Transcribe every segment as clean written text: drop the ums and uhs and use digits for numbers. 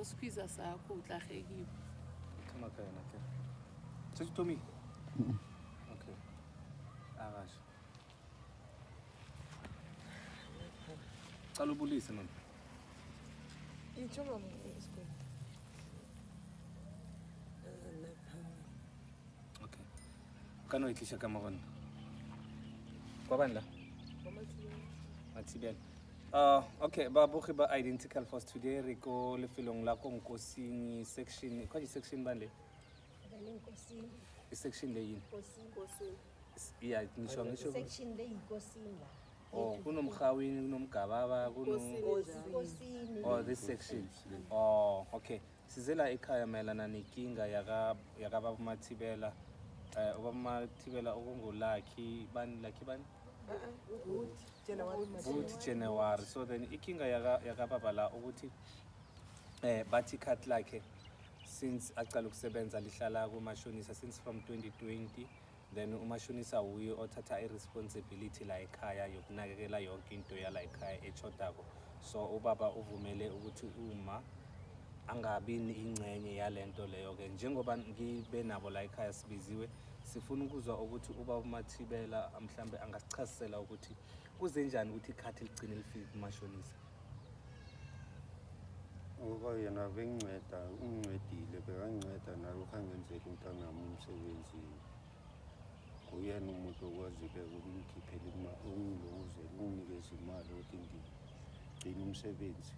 Usikhwiza sakho utlahekile. Thoma ka yona ke. Sesithomile? Okay. Akasho. Cala ubulise mama. Itsho mama esikolweni. Okay. Ka no e tliša ka mo go nna. Kwa bani la? Mathibela. Okay, babogi ba Identical Force, today re ko lefelong la ko Nkosini section. Kwa di section bani le? I-section le yini? Yeah, ngisho. Section le yinkosini la. Oh, kunomhawini, kunomgababa, kuno Nkosini. Oh, this section. Oh, okay. Sizela ekhaya mayelana nenkinga yaka baba Mathibela. Ubaba Mathibela okunguLucky bani, Lucky bani? Buthi January. So then inkinga yaka baba la ukuthi bathi ikhadi lakhe since aqala ukusebenza lihlala kumashonisa since from 2020. Then umashonisa uye othatha i-responsibility la ekhaya yokunakekela yonke into yala ekhaya echodako. So ubaba uvumele ukuthi uma angabi ingcenye yalento leyo ke, njengoba ngibe nabo la ekhaya sibiziwe, sifuna ukuzwa ukuthi ubaba uMathibela mhlambe angasichazisela ukuthi kuze njani ukuthi ikhadi ligcine lifike kumashonisa. Ngoba yena benginceda, ungincedile, bekanginceda nalokhu angenzela umntanami umsebenzi. Uyena umuntu okwazileko ukungikhiphela ungilokuzela, unginikeza imali ukuthi ngigcine umsebenzi.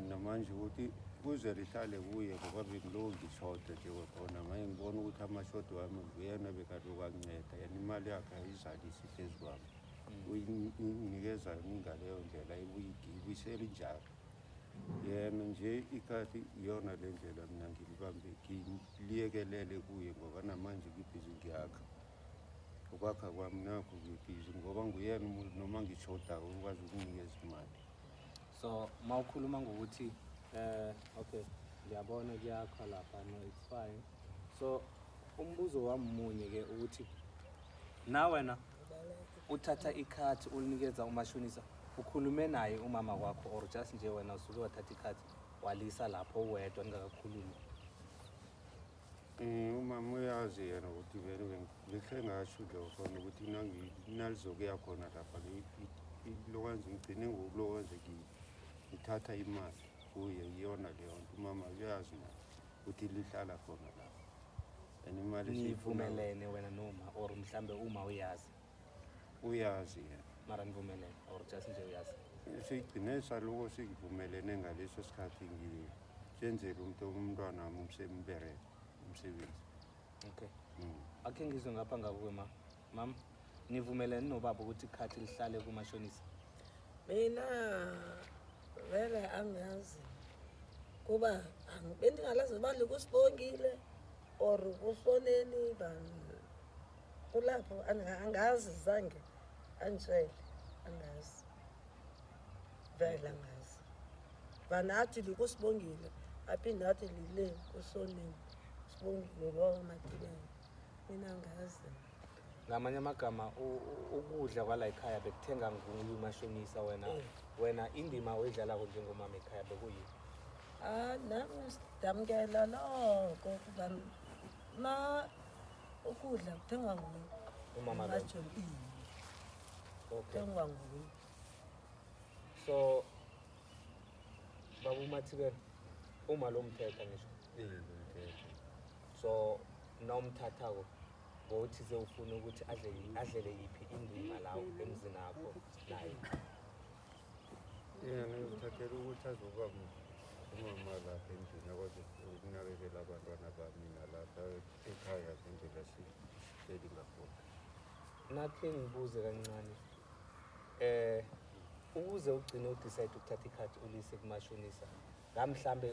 Namanje ukuthi kuze lihlale kuye, ngoba bengilokhu ngishoda nje khona manje, ngibona ukuthi amashodi wami nguyena bekaloku anginceda. Yena imali yakhe ayizalisi phezu kwami, uyinginikeza ngaleyo ndlela, ibuyisela injalo. Yena nje ikhadi iyona le ndlela mina ngilibambe, ngiliyekelele kuye, ngoba namanje ngibhizi ngiyakha. Ukwakha kwami nakho ngibhizi ngoba nguyena umuntu noma ngishoda ukwazi ukunginikeza imali. So mawukhuluma ngokuthi okay, ngiyabona kuyakho lapha, no, it's fine. So umbuzo wami munye ke ukuthi na wena uthatha ikhadi ulinikeza umashonisa, ukhulume naye umama wakho or just nje wena usuke wathatha ikhadi walisa lapho wedwa ningakakhulumi? Umama uyazi yena ukuthi vele ngihle ngasho khona ukuthi nalizokuya khona lapha lokwenza ngigcine ngokulokwenza ngithatha imali kuye. Iyona leyo nto, umama uyazi naye ukuthi lihlala khona lapha and imali Nivumelene wena noma or mhlambe uma uyazi? Uyazi yena. Mara nivumelene or just nje uyazi? Sigcine saloko sivumelene ngaleso sikhathi ngizenzele umuntu umntwana wami umsembereko umsebenzi. Okay. Mm. Akhe ngizwe ngapha ngakuwe, ma mam, nivumelene nobaba ukuthi ikhadi lihlale kumashonisa? Mina vele angazi kuba bendingalazi uba likusibongile or kusoneni kulapho angazi, zange anditshele, angazi vele, angazi. Vanathi likusibongile, aphinde athi lile kusoneni, sibongile lowo Mathibela, mina angazi. Ngamanye amagama ukudla kwala ekhaya bekuthenga nguye umashonisa, wena Eh. wena indima oyidlalako njengomama ekhaya bekuyini? Ah, nami sidamkela noko kuba ma ukudla kuthengwa nguye. Umama lo? Okay. Kuthengwa nguye. So baba uMathibela, uma lo mthetha ngisho? Eh, ngimthethe. So nawumthathako ngowuthize ufuna ukuthi adlele yiphi indima lawo emzini akho naye? Yena ngithathela ukuthi azoba umama lapha endlini, akwazi ukunakekela abantwana bami nalapha ekhaya ngendlela sihleli ngakhona. Nakhe ngibuze kancane, ukuze ugcine udecide ukuthatha ikhadi ulise kumashonisa, ngamhlambe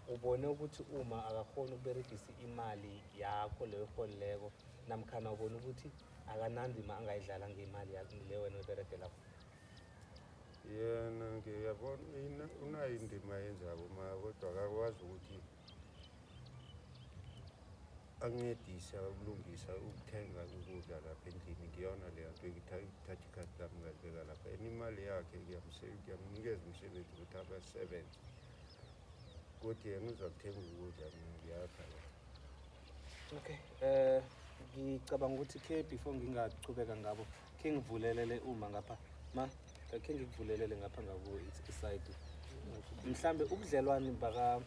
ubone ukuthi uma akakhoni ukuberegisa imali yakho leyo oyiholileko, namkhana ubone ukuthi akanandima angayidlala ngemali yakho le wena oyiberegelako? Yena ngiyabona unayo indima ayenzako ma, kodwa akakwazi ukuthi ancedise ukulungisa ukuthenga ukudla lapha endlini. Ngiyona leyo nto ngithatha ikhadi lami ngalibeka lapha, and imali yakhe ngiyamnikeza umsebenzi ukuthi abasebenze. Kodwa yena uza kuthenga ukudla, mina ngiyakha la. Okay, ngicabanga ukuthi ke before ngingachubeka ngabo, ke ngivulelele uma ngapha ma ke ngikuvulelele ngapha ngaku iside. Mhlambe ubudlelwane baka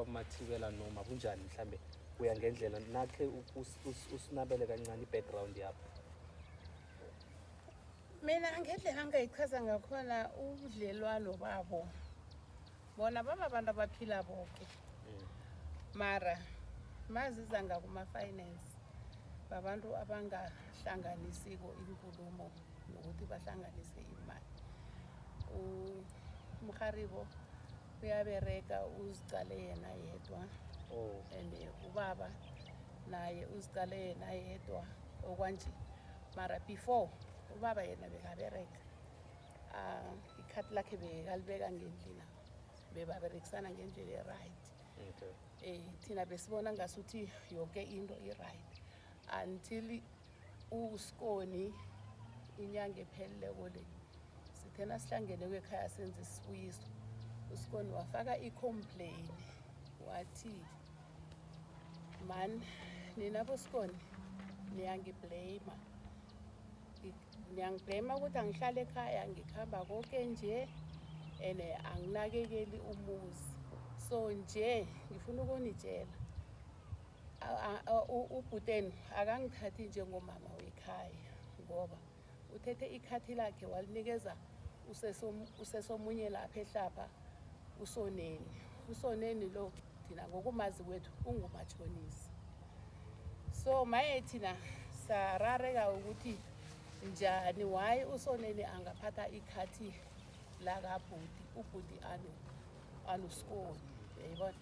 Mathibela noma bunjani, mhlambe kuya ngendlela nakhe usinabele kancane i-background yakho. Mina ngendlela engingayichaza ngakhona ubudlelwano babo, bona bababantu abaphila boke, mara maziza ngakuma-finance babantu abangahlanganisiko inkulumo nokuthi bahlanganise imali. Umharibo uyabereka, uzicale yena yedwa. And ubaba naye uzicale yena yedwa okwanje, mara before ubaba yena bekabereka, ikhathi lakhe bekalibeka ngendlela, bebaberekisana ngendlela e-right. Thina besibona ngasuthi yonke into i-right until uSkoni inyanga epheleleko le, sithena sihlangene kwekhaya senze isibuyiso, uSkoni wafaka i-complain, wathi, "Man, nina boSkoni niyangiblame, niyangiblame ukuthi angihlale ekhaya, ngikhamba konke nje and anginakekeli umuzi. So nje ngifuna ukunitshela, ubhuteni akangithathi njengomama wekhaya, ngoba uthethe ikhathi lakhe walinikeza usesomunye lapha ehlapha, uSoneni. USoneni lo thina ngokumazi kwethu ungumatshonisi. So maye thina sarareka ukuthi njani, why uSoneni angaphatha ikhathi lakabhuti, ubhuti anoSkoni, uyayibona?"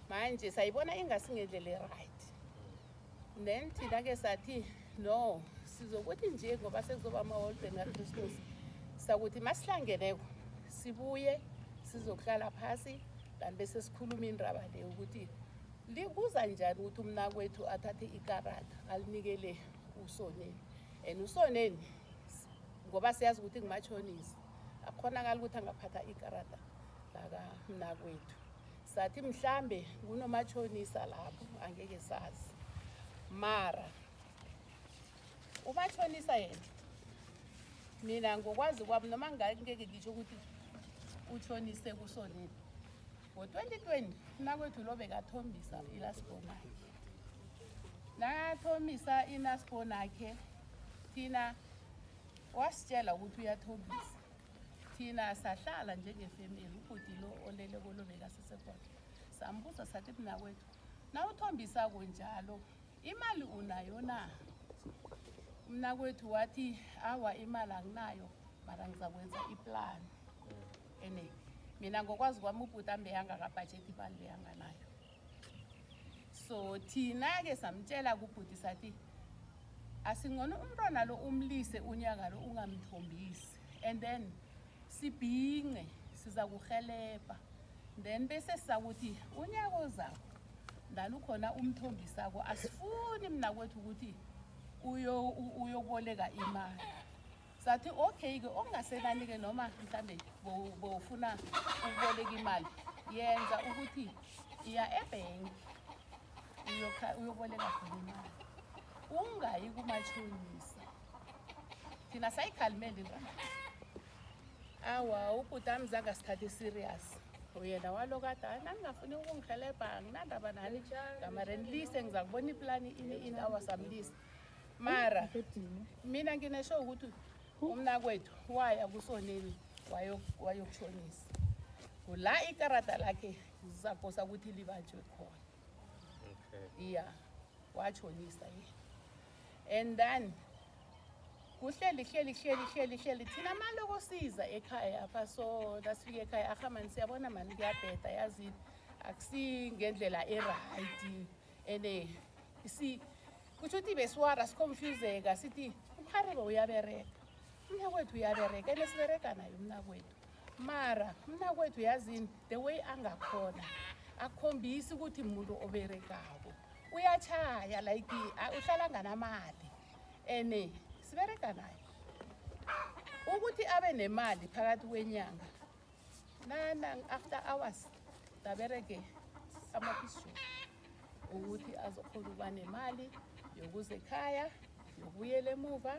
Manje sayibona ingasingendlela e-right. Then thina-ke sathi no, sizokuthi nje ngoba sekuzoba amaholide kaChristmas, sakuthi masihlangeneko sibuye sizokuhlala phasi, kanti bese sikhuluma indaba le ukuthi kuza njani ukuthi umnakwethu athathe ikarata alinikele uSoneni, and uSoneni ngoba siyazi ukuthi ngumatshonisi, akukhonakala ukuthi angaphatha ikarata lakamnakwethu. Sathi mhlambe kunomatshonisa lapho, angeke sazi. Mara umatshonisa yena, mina ngokwazi kwami, noma ngingeke ngisho ukuthi utshonise kuSoneni, ngo-2020 umnakwethu lo bekathombisa i-last born akhe. Nakathombisa i-last born akhe, thina wasitshela ukuthi uyathombisa. Thina sahlala njengefemeli, ubhuti lo olele kolo bekasesekhona, sambuza sathi, "Mnakwethu, nawuthombisa kunjalo, imali unayo na?" Umnakwethu wathi, "Awa, imali anginayo, mara ngizakwenza iplani." Ene mina ngokwazi kwami ubhuti ami beyangakabhajethi imali, beyanganayo. So thina-ke samtshela kubhuti sathi, "Asingcono umntwana lo umlise unyaka lo, ungamthombisi, and then sibhince, siza kuhelebha, then bese sizakuthi unyaka ozako ndani ukhona umthombisako. Asifuni mnakwethu ukuthi uyoboleka imali." Sathi, "Okay-ke, okungasenani-ke noma mhlambe bowufuna ukuboleka imali, yenza ukuthi iya ebhenki uyoboleka khona imali, ungayi kumashonisa." Thina sayikhalimela intwana. Awa, ubhuti ami zange asithathe serious. Yena walokade, "Hayi, nangingafuni ukungihelebha, anginandaba nani, ngamare nilise, ngiza kubona iplani ini ini." Awa, samlisa. Mara mina nginesho ukuthi umnakwethu waya kuSoneni wayokushonisa, kula ikarata lakhe zakosa ukuthi libanjwe khona. Iya, watshonisa yena. And then kuhleli hleli hleli hleli hleli, thina maloko siza ekhaya apha. So nasifika ekhaya, aha mani, siyabona mani kuyabheda, yazini, akusingendlela e-right. And si kusho ukuthi besiwara, siconfuseka, sithi umharibo uyabereka, umnakwethu uyabereka, ene sibereka naye umnakwethu, mara umnakwethu, yazini, the way angakhona akukhombisi ukuthi umuntu oberekako, uyachaya, like uhlala nganamali. Ene sibereka naye, ukuthi abe nemali phakathi kwenyanga nana after hours. Abereke ama-piece job ukuthi azokhona ukuba nemali yokuza ekhaya, yokubuyela emuva,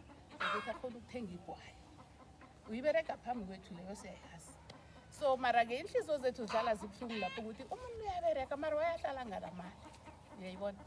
ukuthi akhona ukuthenga igwayi. Uyiberega phambi kwethu leyo, siyayazi. So mara-ke inhliziyo zethu zidlala zibuhlungu lapho ukuthi umuntu uyabereka mara wayahlala ngalamali, uyayibona.